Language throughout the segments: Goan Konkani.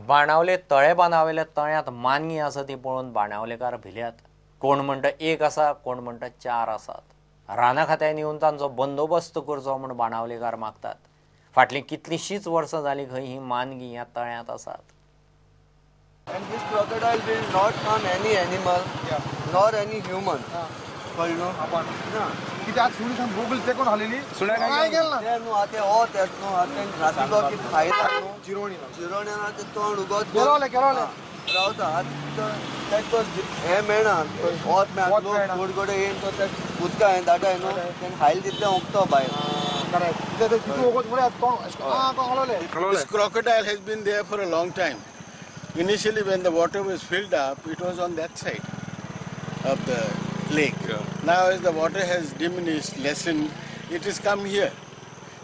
बाणावले तळे बांदावेल्या तळ्यांत मानगी आसा ती पळोवन बाणावलेकार भिल्यात. कोण म्हणटा 1 आसा, कोण म्हणटा 4 आसात. राना खात्यान येवन तांचो बंदोबस्त करचो म्हूण बाणावलेकार मागतात. फाटलीं कितलींशींच वर्सां जालीं खंय ही मानगी ह्या तळ्यांत आसात. And this crocodile will not harm any animal, nor any human. कळ्ळें न्हू? ना. कित्याक सुणी सांग बोगल तेकून हालेली काय गेल ना ते न्हू आतां वत येता न्हू, आतां राती तो कितें खायता न्हू, जिरोणी जिरोणी ना ते तोंड उगत गेलोले गेलोले रावता. आतां तेका हें मेळना, वत मेळना, लोक गोड गोड येवन तो ते उदका हें दाटाय न्हू, तेणें खायलें तितलें उगतो भायर. This crocodile has been there for a long time. Initially, when the water was filled up, it was on that side of the lake. Yeah. Now, as the water has diminished, lessened, it has come here.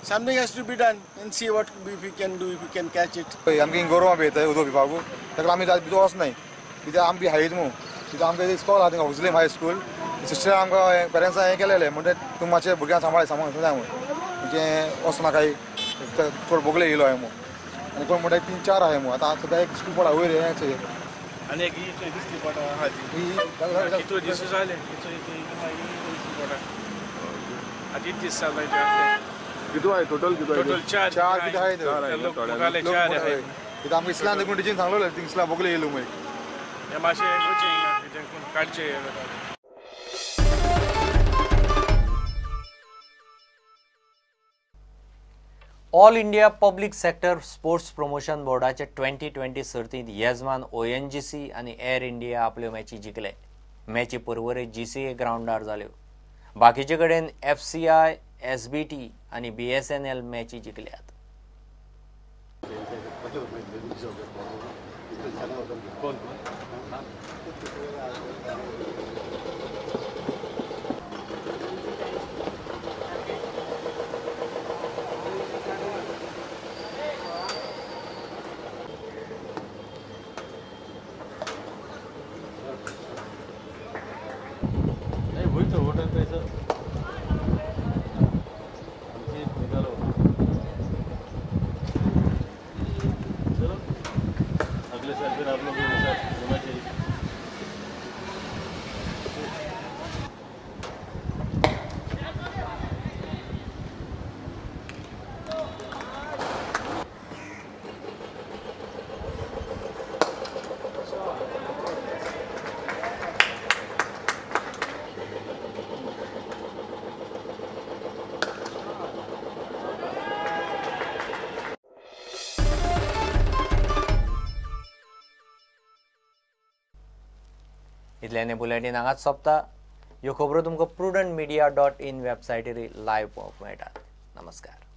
Something has to be done and see what we can do, if we can catch it. आमकां गोरवां बी येताय उदक पिवपाक, ताका आमी भितर वचनाय, कित्याक आमकां हायत न्हू, कित्याक आमकां इस्कॉल आहा थिंगा हुजलीम हाय स्कूल. सिस्टर आमकां पेरंट्सां हें केलेलें म्हणटा तूं मातशें भुरग्यांक सांबाळ सांबाळ जाय म्हूण, म्हणजे वचनाकाय चड बोगले येयलो हांवें म्हूण. आनी कोण म्हणटा 3-4 आहाय म्हूण. आतां सद्या एक दिश्टी पडा वयर हें आनी एक ही दिश्टी पडा आहा ती कितू दीस जाले दिश्टी पडा आतां कित दीस जाले कितू आहाय टोटल कितू टोटल 4 कितें आहाय 4 आहाय. कित्याक आमकां इस्लान देखून टिचरीन सांगलेलें थिंगसला बोगले येयलो म्हूण. हें मातशें वचचें काडचें. All India public sector sports promotion बोर्डाचे 2020 सर्तींत येजमान ONGC आनी एअर इंडिया आपल्यो मॅची जिखले. मॅची पर्वरे GCA ग्रावंडार जाल्यो. बाकीचे कडेन FCI, SBT आनी BSNL मॅची जिखल्यात. इतल्यान बुलेटीन हांगाच सोंपता. ह्यो खबरो तुमकां prudentmedia.in वेबसायटीर लायव्ह पळोवंक मेळटात. नमस्कार.